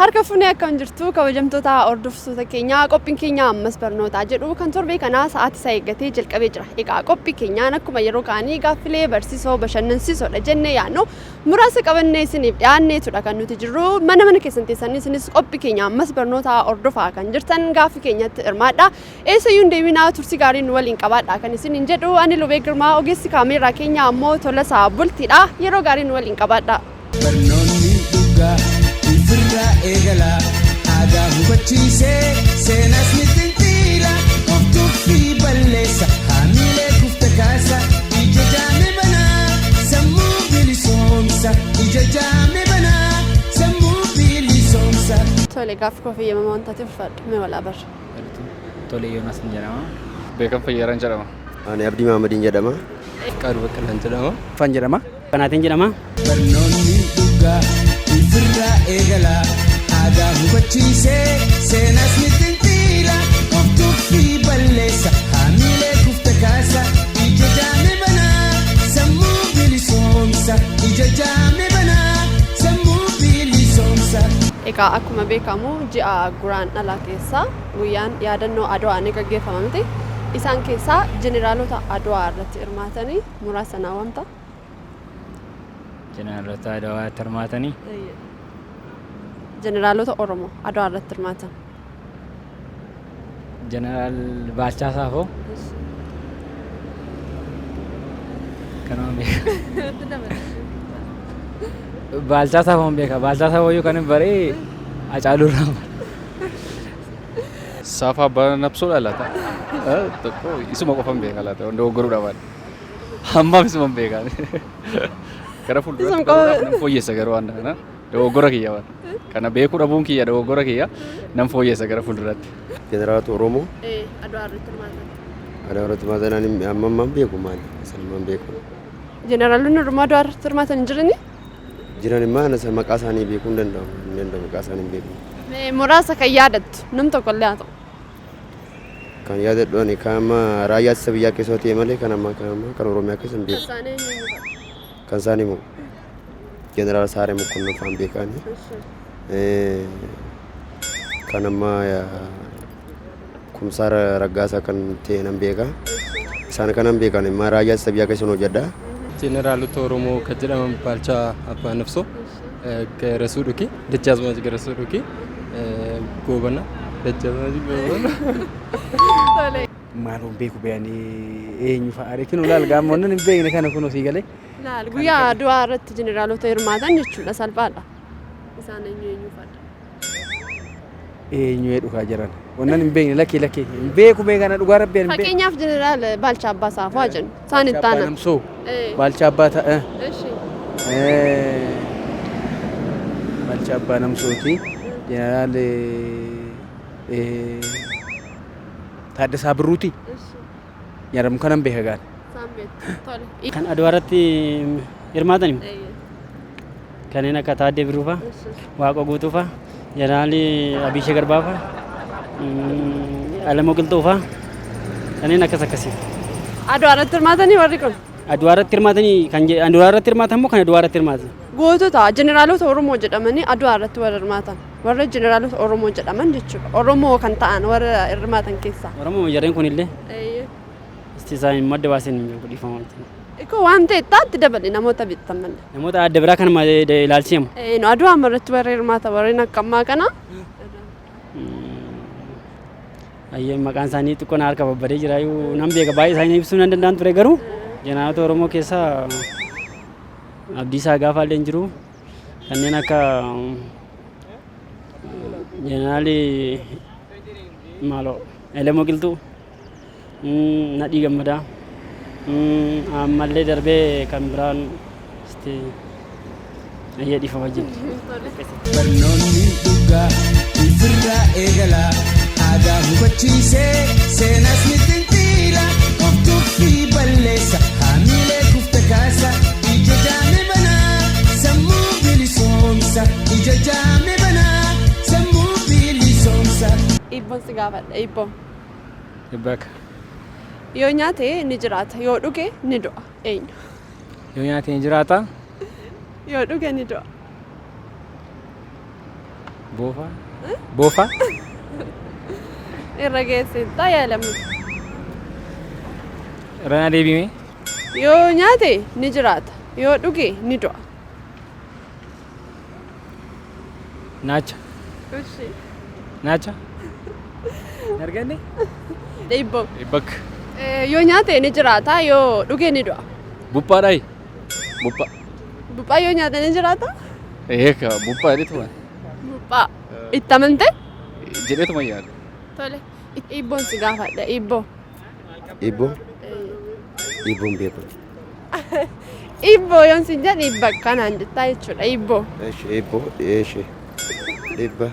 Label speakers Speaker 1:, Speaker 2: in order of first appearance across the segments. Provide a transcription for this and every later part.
Speaker 1: Harka fuunee akkam jirtu kabajamtoota hordoftoota keenyaa qophiin keenya ammas barnootaa jedhu kan torbee kanaa sa'aatii isaa eeggatee jalqabee jira. Egaa qophii keenyaan akkuma yeroo kaanii gaaffilee barsiisoo bashannansiisoodha jennee yaadnu muraasa qabannee isiniif dhiyaanneetudha kan nuti jirru. Mana mana keessan teessanii isinis qophii keenya ammas barnootaa hordofaa kan jirtan gaaffii keenyatti hirmaadha. Eessayyuu hin deeminaa tursi gaarii nu waliin qabaadha kan isiniin jedhu ani Lubee Girmaa ogeessi kaameeraa keenya ammoo Tolasaa Bultiidha. Yeroo gaarii nu waliin qabaadha.
Speaker 2: Barnoonni dhugaa ifirraa eegala. Aadaa hubachiisee seenaas ni xinxiila. Of tuffii balleessa haamilee kufte kaasa. Ija jaame banaa sammuu bilisoomsa. Ija jaame banaa sammuu bilisoomsa.
Speaker 1: Tole gaaffii koo fayyamamaa waan taateef ulfaadhu mee walaa barra.
Speaker 3: Tole Yoonaas ni jedhama.
Speaker 4: Beekan Fayyeeraan jedhama.
Speaker 5: Ani Abdii Mahamadiin jedhama.
Speaker 6: Fiqaaduu Baqqalaan jedhama.
Speaker 7: Fan jedhama.
Speaker 8: Kanaatiin jedhama.
Speaker 2: Barnoonni dhugaa ifirraa eegala. Aadaa hubachiisee seenaas ni xinxiila. Of tuffii balleessa haamilee kufte kaasa. Ija jaame banaa sammuu bilisoomsa. Ija jaame banaa sammuu bilisoomsa.
Speaker 1: Egaa akkuma beekamu ji'a Guraandhalaa keessa guyyaan yaadannoo Adwaa ni gaggeeffama miti. Isaan keessaa jeneraalota Adwaa irratti hirmaatanii muraasa naa waamta.
Speaker 3: Jeneraalota Adwaa irratti hirmaatanii.
Speaker 1: Jeneraalota Oromoo Adwaa irratti hirmaatan.
Speaker 3: Jeneraal Baalchaa Saafoo. Kanuma beeka. Baalchaa Saafoon beeka. Baalchaa Saafoo iyyuu kan hin baree Hacaaluu irraa bare.
Speaker 4: Saafaa abbaa nabsoodha laata? Tokko isuma qofan beeka laata? Dogoggoruu dhabaan. Hammaaf isuman beeka. Gara fuulduratti
Speaker 1: Isuma qofa-
Speaker 4: baruudhaaf nan fooyyessa garuu waan kana. Dogoggora kiyya waan. Kana beekuu dhabuun kiyya dogoggora kiyya nan fooyyessa gara fuulduraatti.
Speaker 5: Jeneraalota Oromoo
Speaker 1: Adwaa irratti hirmaatan.
Speaker 5: Adwaa irratti hirmaatan ani amma ammaan beeku maali? Isan ammaan beeku.
Speaker 1: Jeneraalonni Oromoo Adwaa irratti hirmaatan hin jiranii?
Speaker 5: Jiran immoo ana isa maqaa isaanii beekuu hin danda'u. Hin danda'u maqaa isaanii hin beeku.
Speaker 1: Mee muraasa kan yaadattu nam tokko illee haa ta'u.
Speaker 5: Kan yaadadhu ani kan amma raayyaa ittisa biyyaa keessa ta'e malee kan ammaa kan ammaa kan Oromiyaa keessa hin beeku.
Speaker 1: Isaanii eenyu fa'a?
Speaker 5: Kan isaan himu Jeneraal Saaree Mokonnon fa'aan beekaani. Kan amma Kumsaa Raggaasaa kan ta'e nan beeka. Isaan kanan beekan immoo raayyaa ittisa biyyaa keessa hojjedha.
Speaker 6: Jeneraalota Oromoo kan jedhaman Baalchaa Abbaa Nafsoo, Garasuu Dhukii, Dachaazmaach Garasuu Dhukii, Goobana, Dachaazmaach Goobana.
Speaker 7: Maaloon beeku beeyanii eenyu fa'a reekin ulaal gaammoonni hin beekne kana kun osii galee.
Speaker 1: Laal guyyaa Adwaa irratti jeneraalota hirmaatan jechuudha salphaadha. Isaan eenyu eenyu fa'adha?
Speaker 7: Eenyu dhugaa jiran. Wannan hin beekne lakkii lakkii hin beeku mee kana dhugaa rabbi hin beeku.
Speaker 1: Fakkeenyaaf jeneraal Baalchaa Abbaa Saafoo haa jennu. Isaan itti aanan.
Speaker 7: Namsoo. Baalchaa Abbaa ta'a.
Speaker 1: Eshi.
Speaker 7: Baalchaa Abbaa Namsooti. Jeneraal Taaddasaa Birruuti. Jedhamu kanan beeka gaala.
Speaker 1: Isaan beektu. Tole.
Speaker 8: Kan Adwaa irratti hirmaatan kanneen akka Taaddee Birruu fa'a, Waaqoo Guutuu fa'a, Jeneraal Abiishee Garbaa fa'a, Alamoo Qilxuu fa'a kanneen akkas akkasii.
Speaker 1: Adwaa irratti hirmaatanii warri kun.
Speaker 8: Adwaa irratti hirmaatanii kan Adwaa irratti hirmaatan moo kan Adwaa irratti hirmaatan?
Speaker 1: Gootota jeneraalota Oromoo jedhamanii Adwaa irratti warra hirmaatan. Warra jeneraalota Oromoo jedhaman jechuudha. Oromoo kan ta'an warra hirmaatan keessaa.
Speaker 8: Oromoo jarreen kun illee isti isaan madda baaseen hin beeku dhiifama wajjin.
Speaker 1: Ikoo waan ta'e taatti dabale namoota beektan malee.
Speaker 8: Namoota adda biraa kanuma ilaalchisamu.
Speaker 1: Nu Adwaa irratti warra hirmaatan warreen akka ammaa kana.
Speaker 8: Ayyee maqaan isaanii xiqqoo na harka babbadee jira iyyuu nan beeka baay'ee isaanii ibsuu nan danda'an ture garuu jeneraalota Oromoo keessaa Abdiisaa Gaafaa illee hin jiru kanneen akka jeneraalii maaloo Elemoo Qilxuu Nadhii Gammadaa ammallee darbee kan biraan isti ayyee dhiifama wajjin.
Speaker 2: Barnoonni dhugaa ifirraa eegala. Aadaa hubachiisee seenaas ni xinxiila. Of tuffii balleessa haamilee kufte kaasa. Ija jaame banaa sammuu bilisoomsa. Ija jaame banaa sammuu bilisoomsa.
Speaker 1: Hiibboon si gaafadha hiibboo.
Speaker 3: Dhibbaka.
Speaker 1: Yoo nyaate ni jiraata yoo dhuge ni du'a eenyu?
Speaker 3: Yoo nyaate ni jiraata.
Speaker 1: Yoo dhuge ni du'a.
Speaker 3: Boofa. Boofa.
Speaker 1: Irra geessita yaalamu.
Speaker 3: Irra naa deebime.
Speaker 1: Yoo nyaate ni jiraata. Yoo dhuge ni du'a.
Speaker 3: Naacha. Naacha. Arganne?
Speaker 1: Dhiibboo.
Speaker 4: Bakka.
Speaker 1: Yoo nyaate ni jiraata. Yoo dhuge ni du'a.
Speaker 4: Buphaadhaayi. Buphaa.
Speaker 1: Buphaa yoo nyaate ni jiraata?
Speaker 4: Eeka buphaa jedheetuma.
Speaker 1: Buphaa. Itti amantee?
Speaker 4: Jedheetuma yaada.
Speaker 1: Tole. Dhiibboon si gaafadha. Dhiibboo.
Speaker 5: Ibboo. Ibboon beeku.
Speaker 1: Dhiibboo yoon sin jedhe dhibba kanaan jettaa jechuudha. Dhiibboo.
Speaker 5: Eeshi ibboo eeshi. Dhibba.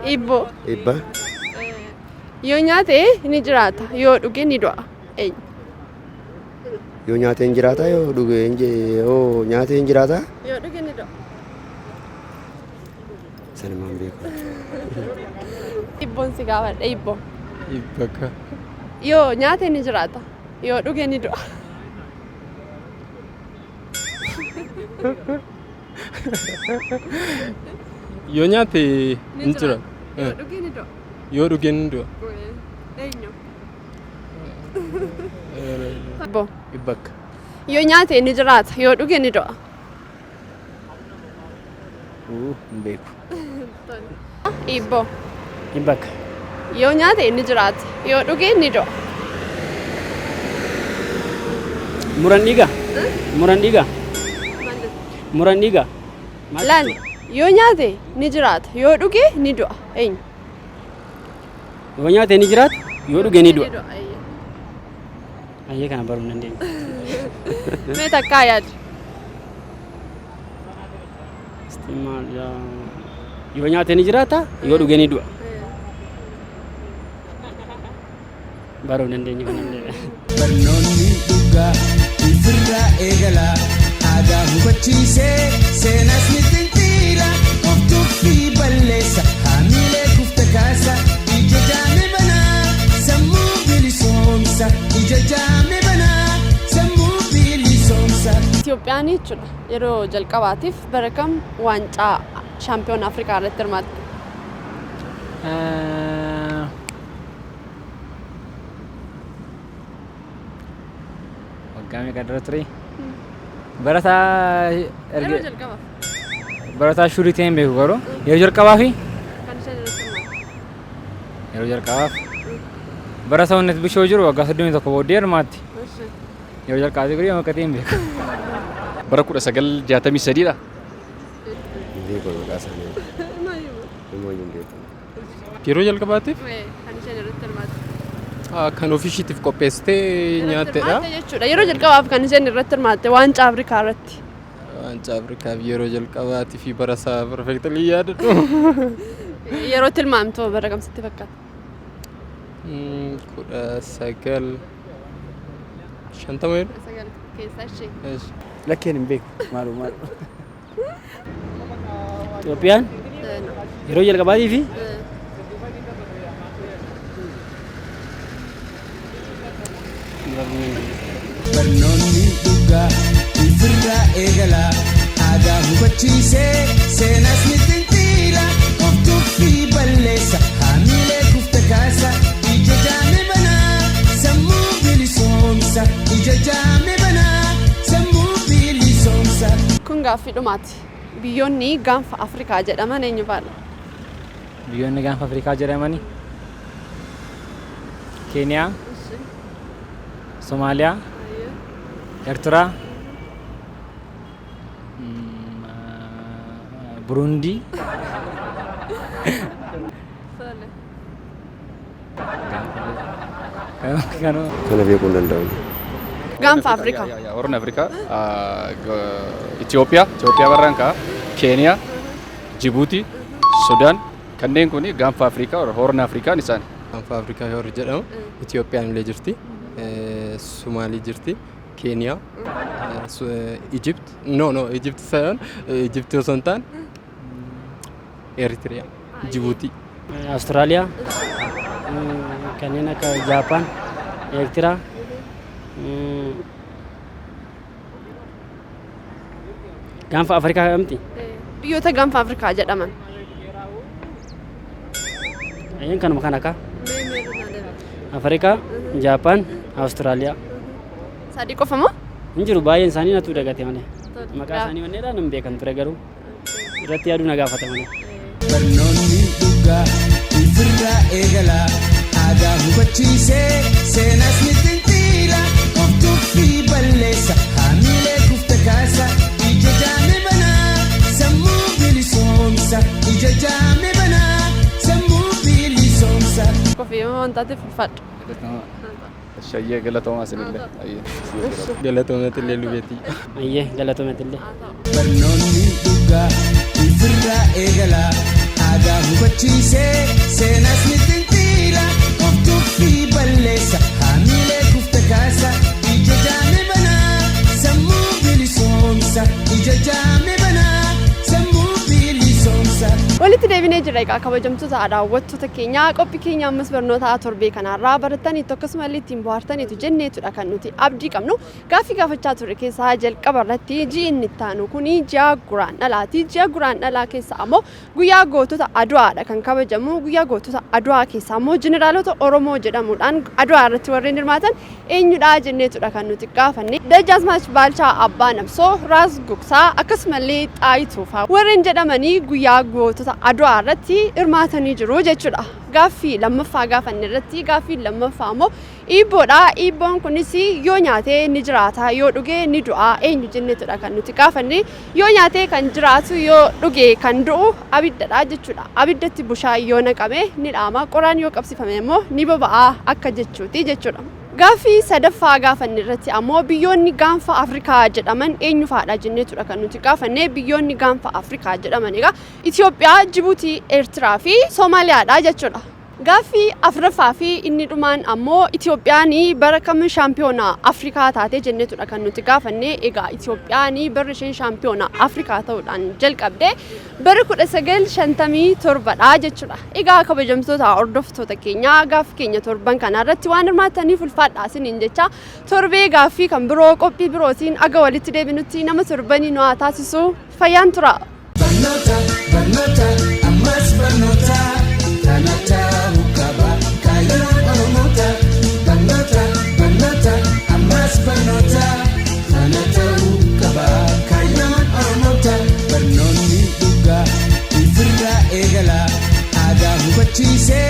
Speaker 1: Dhiibboo.
Speaker 5: Dhibba.
Speaker 1: Yoo nyaate ni jiraata. Yoo dhuge ni du'a. Eenyu?
Speaker 5: Yoo nyaate hin jiraata yoo dhuge hin yoo nyaate hin jiraata.
Speaker 1: Yoo dhuge ni du'a.
Speaker 5: Sanumaan beeku.
Speaker 1: Dhiibboon si gaafadha. Dhiibboo.
Speaker 6: Bakka.
Speaker 1: Yoo nyaate ni jiraata. Yoo dhuge ni du'a.
Speaker 6: Yoo nyaate hin jira.
Speaker 1: Yoo dhuge ni du'a.
Speaker 6: Yoo dhuge ni du'a.
Speaker 1: Eenyu? Dhiibboo.
Speaker 6: Bakka.
Speaker 1: Yoo nyaate ni jiraata. Yoo dhuge ni du'a.
Speaker 7: Hin beeku.
Speaker 1: Dhiibboo.
Speaker 8: Bakka.
Speaker 1: Yoo nyaate ni jiraata. Yoo dhuge ni du'a.
Speaker 8: Muran dhiiga. Muran dhiiga. Muran dhiiga.
Speaker 1: Laal yoo nyaate ni jiraata. Yoo dhuge ni du'a. Eenyu?
Speaker 8: Yoo nyaate ni jiraata. Yoo dhuge ni du'a. Ayyee kana baruu hin dandeenye.
Speaker 1: Mee takkaa yaadi.
Speaker 8: Yoo nyaate ni jiraata. Yoo dhuge ni du'a. Baruu hin dandeenye kanallee.
Speaker 2: Barnoonni dhugaa ifirraa eegala aadaa hubachiisee seenas ni xinxiila of tuffii balleessa haamilee kufta kaasa ija jaame banaa sammuu bilisoomsa ija jaame banaa sammuu bilisoomsa.
Speaker 1: Itoophiyaan jechuudha yeroo jalqabaatiif bara kam waancaa shaampiyoon Afrikaa irratti hirmaatte?
Speaker 3: Waggaa meeqa dura ture? Barataa
Speaker 1: Yeroo jalqabaaf.
Speaker 3: Barataa shurii ta'een beeku garuu yeroo jalqabaa fi
Speaker 1: Kan isheen irratti hirmaatte.
Speaker 3: Yeroo jalqabaaf bara sawunnet bishoo jiru waggaa 31 booddee hirmaatti. Yeroo jalqabaatti garuu yoo akka ta'e hin beeku.
Speaker 4: Bara 1963 dha.
Speaker 5: Hin beeku maqaa isaanii. Himuun hin beeku.
Speaker 6: Yeroo jalqabaatiif
Speaker 1: Kan isheen irratti hirmaatte.
Speaker 6: Kan ofii ishiitiif qopheessitee nyaattedha.
Speaker 1: Hirmaatte jechuudha. Yeroo jalqabaaf kan isheen irratti hirmaatte waancaa Afrikaa irratti.
Speaker 6: Waancaa Afrikaaf yeroo jalqabaatii fi bara isaa perfectly yaadadhu.
Speaker 1: Yeroo tilmaamtu bara kam sitti fakkaata?
Speaker 6: 1950 jedhu.
Speaker 1: 9 keessa ishee.
Speaker 7: Lakkeen hin beeku maalu maalu.
Speaker 8: Itoophiyaan yeroo jalqabaatii fi
Speaker 2: Barnoonni dhugaa ifirraa eegala aadaa hubachiisee seenas ni xinxiila of tuffii balleessa haamilee kufta kaasa ija jaame banaa sammuu bilisoomsa ija jaame banaa sammuu bilisoomsa.
Speaker 1: Kun gaaffii dhumaati. Biyyoonni gaanfa Afrikaa jedhaman eenyu faadha?
Speaker 3: Biyyoonni gaanfa Afrikaa jedhamani Keeniyaa, Somaaliyaa, Eertiraa, Burundii. Kanuma.
Speaker 5: Kana beekuu hin danda'u.
Speaker 1: Gaanfa Afrikaa.
Speaker 4: Horn Afrikaa, Itoophiyaa, Itoophiyaa barraan ka'a, Keeniyaa, Jibuutii, Sudaan kanneen kun gaanfa Afrikaa, Horn Afrikaan isaan.
Speaker 6: Gaanfa Afrikaa yoo jedhamu Itoophiyaan illee jirti, Sumaalii jirti, Keeniyaa, Egypt, no, Egypt ሳይሆን Egypt osoo hin taane Eritiriyaa, Jibuutii.
Speaker 8: Awustiraaliyaa, kanneen akka Jaapaan, Eertiraa, gaanfa Afrikaa miti.
Speaker 1: Biyyoota gaanfa Afrikaa jedhaman.
Speaker 8: Ayyeen kanuma kana akka Afrikaa, Jaapaan, Awustiraaliyaa.
Speaker 1: Sadii qofa moo?
Speaker 8: Hin jiru baay'een isaanii natu dagate malee. Maqaa isaanii wanneedhaan hin beekan ture garuu irratti yaaduu na gaafata malee.
Speaker 2: Barnoonni dhugaa ifirraa eegala aadaa hubachiisee seenas ni xinxiila of tuffii balleessa haamilee kufte kaasa ija jaame banaa sammuu bilisoomsa ija jaame banaa sammuu bilisoomsa.
Speaker 1: Kofii waan taateef ulfaadhu.
Speaker 4: Shayyee galatoomaa isinillee. Ayyee.
Speaker 6: Galatoomatti illee lubeetii.
Speaker 8: Ayyee galatoomatti illee.
Speaker 2: Barnoonni dhugaa ifirraa eegala aadaa hubachiisee seenas ni xinxiila of tuffii balleessa haamilee kufte kaasa ija jaame banaa sammuu bilisoomsa ija jaame banaa sammuu bilisoomsa.
Speaker 1: Walitti deebinee jirra egaa kabajamtoota daawwattoota keenyaa qophii keenya ammas barnoota torbee kanarraa barattaniitu akkasumallee ittiin bohaartaniitu jenneetudha kan nuti abdii qabnu. Gaaffii gaafachaa turre keessaa jalqaba irratti ji'i inni itti aanu kuni ji'a Guraandhalaati. Ji'a Guraandhalaa keessa ammoo guyyaa gootota Adwaadha kan kabajamu. Guyyaa gootota Adwaa keessa ammoo jeneraalota Oromoo jedhamuudhaan Adwaa irratti warreen hirmaatan eenyudha jenneetudha kan nuti gaafanne. Dajjaazmaach Baalchaa Abbaa Nabsoo, Raas Gugsaa akkasumallee Xaayituu fa'a warreen jedhamanii guyyaa gootota Adwaa irratti hirmaatanii jiru jechuudha. Gaaffii lammaffaa gaafanne irratti gaaffiin lammaffaa ammoo Iibboodha. Iibboon kunis yoo nyaatee ni jiraata, yoo dhuge ni du'a eenyu jenneetudha kan nuti gaafanne. Yoo nyaatee kan jiraatu, yoo dhuge kan du'u abiddadha jechuudha. Abiddatti bushaan yoo naqame ni dhaama, qoraan yoo qabsiifame immoo ni boba'a akka jechuuti jechuudha. Gaaffii sadaffaa gaafanne irratti ammoo biyyoonni gaanfa Afrikaa jedhaman eenyu fa'aadha jenneetudha kan nuti gaafanne. Biyyoonni gaanfa Afrikaa jedhaman egaa Itoophiyaa, Jibuutii, Eertiraa fi Soomaaliyaadha jechuudha. Gaaffii afraffaa fi inni dhumaan ammoo Itoophiyaan bara kam shaampiyoonaa Afrikaa taate jenneetudha kan nuti gaafanne. Egaa Itoophiyaan barri isheen shaampiyoonaa Afrikaa ta'uudhaan jalqabde bara 1957dha jechuudha. Egaa kabajamtoota hordoftoota keenyaa gaaffii keenya torban kana irratti waan hirmaattaniif ulfaadhaa isiniin jecha torbee gaaffii kan biroo qophii birootiin aga walitti deebinutti nama torbanii nu haa taasisu fayyaan tura.
Speaker 2: Barnoota, barnoota, ammas barnoota, kana ta'uu qaba kaayyoon Oromoota. Barnoota, barnoota, ammas barnoota, kana ta'uu qaba kaayyoon Oromoota. Barnoonni dhugaa ifirraa eegala aadaa hubachiisee.